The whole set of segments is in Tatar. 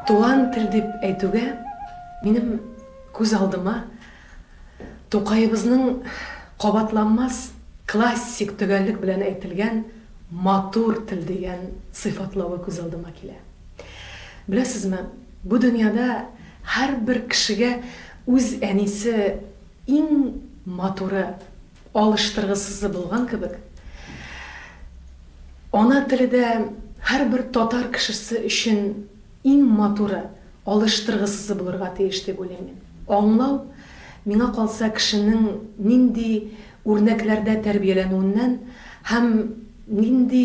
Туган тел дип әйтүгә, минем күз алдыма Тукаебызның кабатланмас классик төгәллек белән әйтелгән матур тел дигән сыйфатлавы күз алдыма килә. Беләсезме, бу дөньяда һәрбер кешегә үз әнисе иң матуры, алыштыргысызы булган кебек, ана теле дә һәрбер татар кешесе өчен иң матуры, алыштыргысызы булырга тиеш дип уйлыйм мин. Аңлау, миңа калса, кешенең нинди үрнәкләрдә тәрбияләнүеннән һәм нинди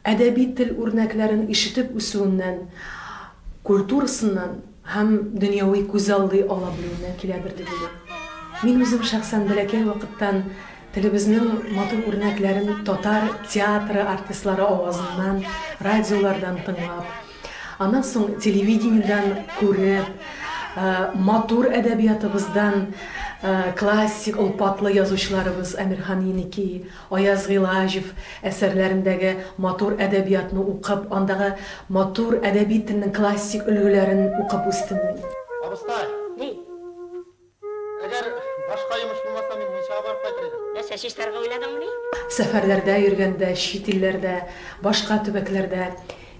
әдәби тел үрнәкләрен ишетеп үсүеннән, культурасыннан һәм дөньяви күзаллый ала белүеннән киләдер дип уйлыйм. Мин үзем шәхсән бәләкәй вакыттан телебезнең матур үрнәкләрен татар театры артистлары авазыннан, радиолардан тыңлап, Аннан соң телевидениедән күреп, матур әдәбиятыбыздан классик олпатлы язучыларыбыз Әмирхан Еники, Аяз Гыйлаҗев әсәрләрендәге матур әдәбиятны укып, андагы матур әдәби телнең классик өлгеләрен укып үстем мин. Абыстай! Ни? Әгәр башка йомыш булмаса, мин мунчага барып кайтыр идем. Нәрсә, чистарга уйладыңмыни? Сәфәрләрдә йөргәндә, чит илләрдә, башка төбәкләрдә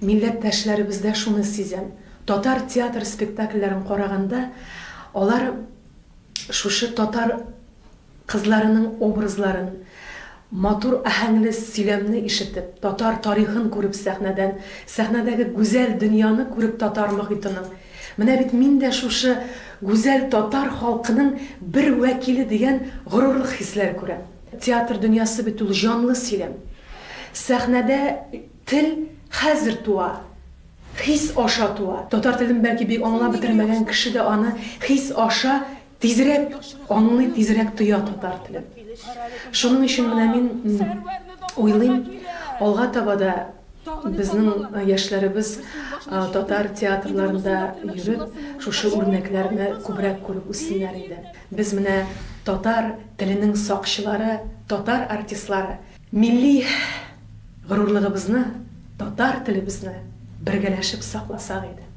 милләттәшләребездә шуны сизәм, татар театр спектакльләрен караганда, алар шушы татар кызларының образларын, матур аһәңле сөйләмне ишетеп, татар тарихын күреп сәхнәдән, сәхнәдәге гүзәл дөньяны күреп татар мохитының, менә бит мин дә шушы гүзәл татар халкының бер вәкиле дигән горурлык хисләре күрәм. Театр дөньясы бит ул җанлы сөйләм. Сәхнәдә тел хәзер туа, хис аша туа. Татар телен бәлки бик аңлап бетермәгән кеше дә аны хис аша Тизрәк аңлый, тизрәк тоя татар телен. Шуның өчен менә мин уйлыйм, алга таба да безнең яшьләребез татар театрларында йөреп, шушы үрнәкләрне күбрәк күреп үссеннәр иде. Без менә татар теленең сакчылары, татар артистлары, милли горурлыгыбызны, татар телебезне бергәләшеп сакласак иде.